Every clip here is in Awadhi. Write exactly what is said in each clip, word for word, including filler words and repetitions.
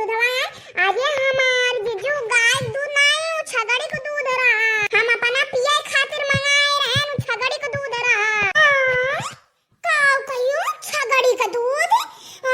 दूधवा है। अरे हमार जीजू, गाय के दूध नाई, उ छगड़ी के दूध रहा। हम अपना पिए खातिर मंगाए रहे, उ छगड़ी के दूध रहा। का कहियो, छगड़ी के दूध?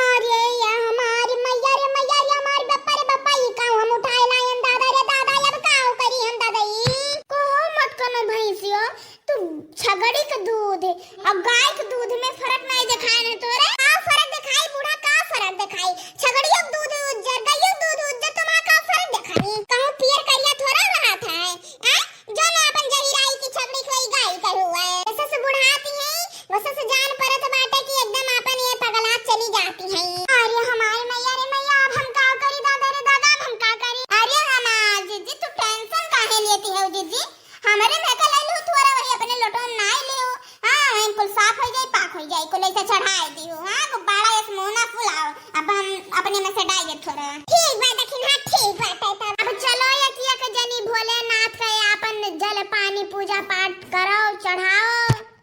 अरे या हमारी मैया रे मैया रे, हमारी बप्पा रे बप्पा, ई का हम उठाए लायन दादा रे दादा, अब का करी हम दादा ई? कहो मत कनो भैंसियो, तू छगड़ी के दूध और गाय के दूध में फर्क नहीं दिखाए नहीं तोरे? का फर्क दिखाई बूढ़ा, का फर्क दिखाई? छगड़ियों के दूध उज्जर, गायों के दूध उज्जर, तुम्हारा का फर्क दिखाई? कहूँ पियर करिया थोड़ा रहत है, हैं? जो न अपन जहिराई की छगड़ी खोई गाय के हुआ है। वैसे से बुढ़ाती है, वैसे से जान परत बाटे कि एकदम अपन ये पगला चली जाती है। अरे हमारी मैया रे मैया, अब हम का करी दादा रे दादा, अब हम का करी? अरे हमार जीजी, तू tension काहे लेती है जीजी? हमरे में के लइलू थोड़ा, वही अपने लोटो में नाई लियो। हाँ, हम कुल साफ हो जाई, पाक हो जाई, कुल ऐसे चढ़ाए दियो। हाँ, गुब्बारा ऐसे मुंह ना फुलाओ। अब हम अपने में से डाई दे थोड़ा। ठीक बा दखिन, हाँ, ठीक बा, तब। अब चलो, एक एक जनी भोलेनाथ का आपन जल पानी पूजा पाठ करो, चढ़ाओ।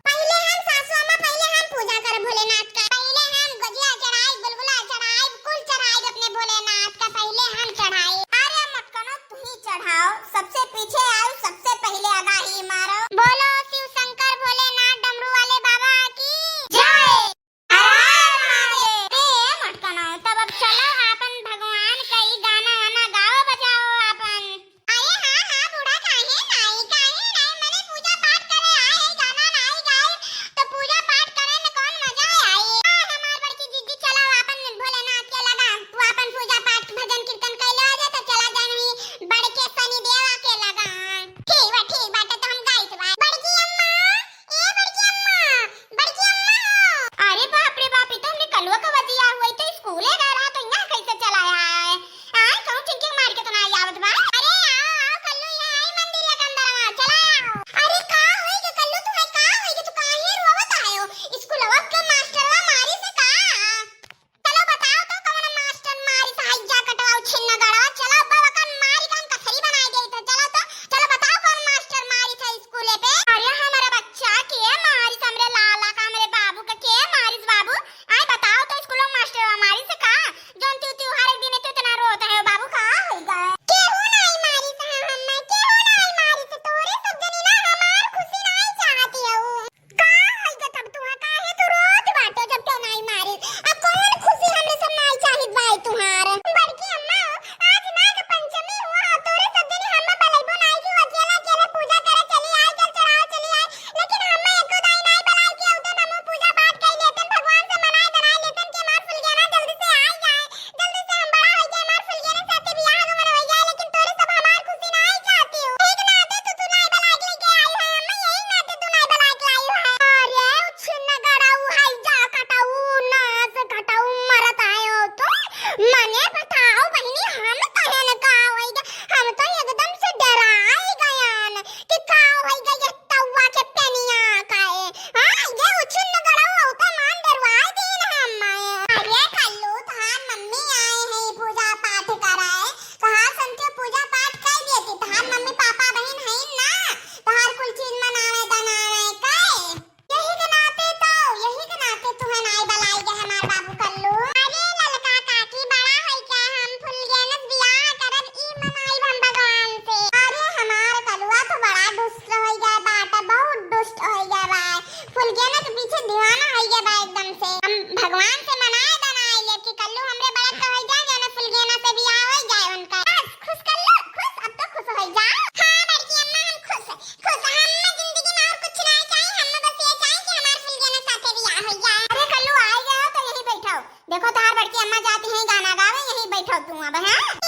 पहिले हम सासू अम्मा, पहिले हम पूजा करब भोलेनाथ का। पहिले हम गजिया चढ़ाई, गुलगुला चढ़ाई, कुल चढ़ाई अपने भोलेनाथ का, पहिले हम चढ़ाई। अरे मटकनो, तू ही चढ़ाओ, सबसे पीछे आयो, सबसे पहिले आगाही मारो। बोलो शिव शंकर भोलेनाथ डमरू वाले बाबा की जय। हर हर महादेव। ए मटकनो, तब अब चलो आपन भगवान का ई गाना वाना गाओ बजाओ आपन। अरे हाँ, हाँ, बूढ़ा, काहे नाई, काहे नाई, मने पूजा पाठ करे आए हैं, गाना नाई गाए, तो पूजा पाठ करे में कौन मजा आई? हाँ, हमार बड़की जीजी, चलो आपन भोलेनाथ के लगा, तू आपन पूजा पाठ भजन कीर्तन कैले आ जा, तो चला जाए वहीं बड़के शनि देवा के लगा। ठीक बा, ठीक बाटे, तो हम गाइत बा। बड़की अम्मा, ए बड़की अम्मा, बड़की अम्मा हो। अरे बाप रे बाप, ई तो हमरे कलुआ का वजिया हुआ, ई तो स्कूले गए रहा, तो यहाँ कैसे चला आया है? आय, कहूँ ठिनके मार के तो ना आवत बा। अरे आओ, आओ कल्लू, यहाँ आई मंदिर के अंदर, चला आओ। अरे का होई गे कल्लू, तू है का होई गे, तू काहे रोवत आयो? स्कूलवा के मास्टरवा मारी से का? चलो बताओ तो कौन मास्टर मारी से, हैजा कटवाऊ छिन्न गड़वा, चलो अब ओकर मारी का हम कथरी बनाए दे तो, चलो तो, चलो बताओ कौन मास्टर मारी से स्कूले पे? अरे हमारे बच्चा के मारी से, हमरे लाला का, हमरे बाबू का के मारी से बाबू? आय बताओ तो स्कूल में मास्टर मारी से का? जौन तू, तू हर एक दिन तू इतना रोत है, बाबू का होई गा? केहू नाई मारी से, हाँ, हम्मा, केहू नाई मारी से, तोरे सब जनी ना हमार खुशी नाई चाहती हो। का होई गा तब तू, काहे तू रोत बाटे जब केहू नाई मारी? अब कौन खुशी हमरे सब नाई चाहित बाई तुहार? बड़की अम्मा, आज नाग पंचमी हुआ, तोरे सब जनी हम्मा बलैबो नाई कि अकेला अकेला पूजा करे चली आई, जल चढ़ावे चली आई, लेकिन हम्मा एको दाई नाई बलाई कि उतन हमहू पूजा पाठ कई लेतन, भगवान से मनाई दनाई लेतन कि हमार फुलगेना जल्दी से आई जाए। जल्दी से हम बड़ा होई जाए, हमार फुलगेना साथे बियाह गमन होई जाए, लेकिन तोरे सब हमार खुशी नाई चाहती हो। यही के नाते तू, तू नाई बलाय के लेके आई है, हम्मा यही नाते तू नाई बलाय के लाई है। अरे, छिन्न गड़ाऊ है, जा कटाऊ, नास कटाऊ, मरत आयो तू। मने बताओ बहिनी, हम तहन का होई गे? हम तो एकदम से डराई गयन कि का होई गे ये तउवा के पेनिया का है। हाँ, ये उछिन्न गड़ाऊ होता मान डरवाई दीन हम। अरे कल्लू, तहार मम्मी आए हैं पूजा पाठ कराए, तहार संते पूजा पाठ कर देती, तहार मम्मी पापा बहिन हैं ना, तहार कुल चीज मनावे दनावे के। यही के नाते तो, यही के नाते तुहे नाई बलाई गे हमार बाबू कल्लू। अरे ललका काकी, बड़ा होई के हम फुलगेनस बियाह करब, ई मनाई हम भगवान से। अरे हमार कलुआ तो बड़ा दुष्ट होई गए बाटे, बहुत दुष्ट होई गए बा। फुलगेना के पीछे दीवाना होई गए बा एकदम से। हम भगवान से मनाए दनाए लेब कि कल्लू हमरे बड़ा का होई जाए, जाना फुलगेना से बियाह होई जाए उनका। बस खुश कल्लू, खुश, अब तो खुश होई जा। हाँ बड़की अम्मा, हम खुश, खुश। हम जिंदगी में और कुछ ना चाही, हम बस ये चाही कि हमार फुलगेना साथे बियाह होई जाए। अरे कल्लू आ गए हो तो यही बैठो, देखो तहार बड़की अम्मा जाती हैं गाना गावे, यही बैठो तू अब, हाँ?